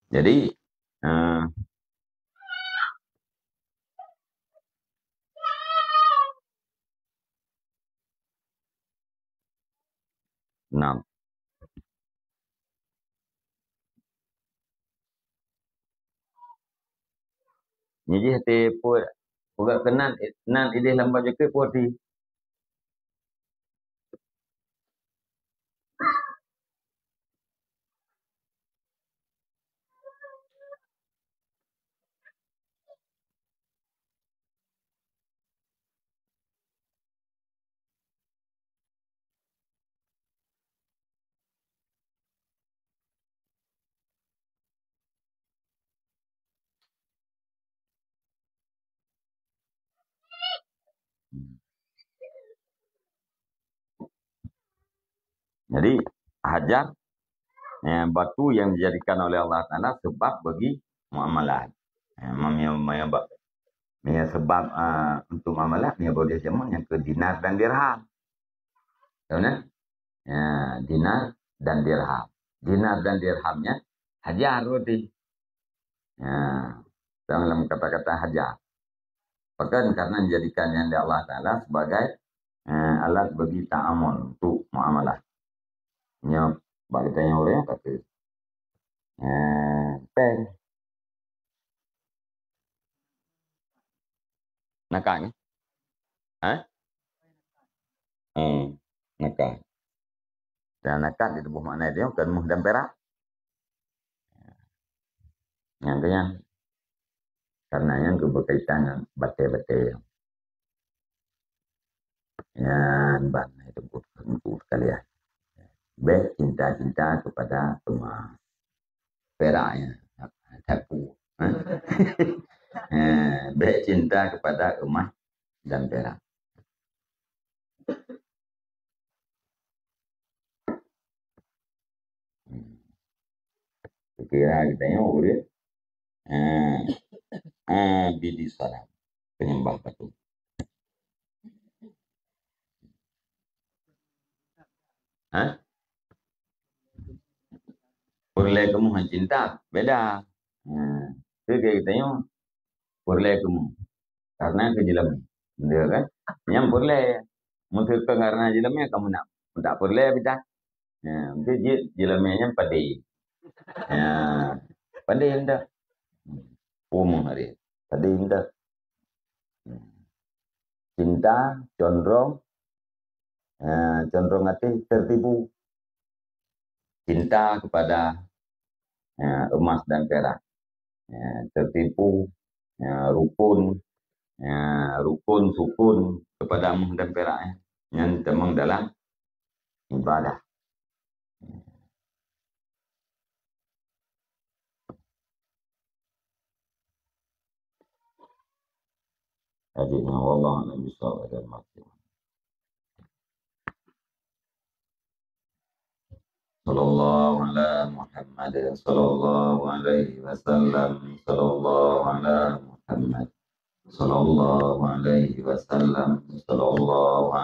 Jadi, eh, enam. Nyan jih até peue, peugah keunan, nan idéh lam baju keu peue arti? Hmm. Jadi, hajar, ya, batu yang dijadikan oleh Allah Taala sebab bagi muamalat. Ya, mem-, mem-, mem-, mem-, sebab, ah, untuk muamalat, mem-, boleh jameun nyang keu dinar dan dirham. Tahu, nah? Ya, dinar dan dirham. Dinar dan dirhamnya hajar berarti. Ya, dalam kata-kata hajar. Bahkan karena dijadikan nyan lé Allah Taala sebagai, eh, alat bagi ta'amul, untuk muamalah. Nyoe bak geutanyoe ureueng kata, eh, péng. Nakak, eh? Ha? Hmm, nakak. Dan nakak di tuboh makna dia bukan meuh dan perak. Nyang keu nyan. Karena nyan keu berkaitan ngon batée-batée. Nyan ban itu buku sekalian. Bék cinta-cinta kepada emas. Perak ya. Sapu. Eh, bék cinta kepada emas dan perak. Hmm. Kira kita nyoe ureueng, eh, abidi sanam, penyembah patung. Ha? Peureulée keu meuh cinta, beda. Ha. Kira kita nyoe peureulée keu meuh. Karena keu jeulamé. Betul kan? Nyang peureulée. Meuteukon karena jeulamé kamu nak, tak peureulée beda. Ya, mungkin jeuet jeulamé nyan padé. Ya, padé ndak? Umum hari. Padé ndak? Cinta condrong, eh, condrong até tertipu. Cinta kepada, eh, emas dan perak. Eh, tertipu, eh, rukun, eh, rukun sukun kepada emas dan perak, eh. Nyan tamong dalam ibadah. Jadi, wallahu a'lam bishawab. Sallallahu ala Muhammad, sallallahu alaihi wasallam, sallallahu ala Muhammad, sallallahu alaihi wasallam, sallallahu